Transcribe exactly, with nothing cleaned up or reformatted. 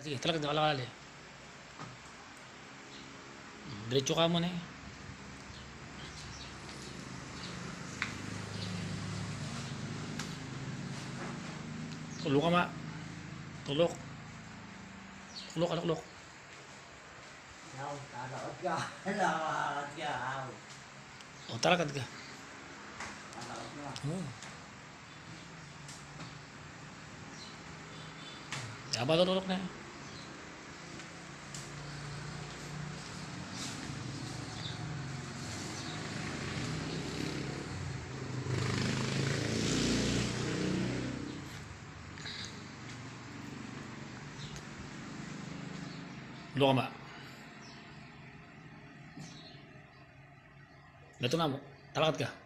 Sige, talakad ka, kalakal e. Diretsu ka mu ne. Tuluk ka ma. Tuluk. Tuluk, tuluk. Yaw, talakad ka. Talakad ka, yaw. O, talakad ka. Talakad ka. O. Yaba, tuluk ne. Tuluk ka ma. Datu na mu. Talakad ka.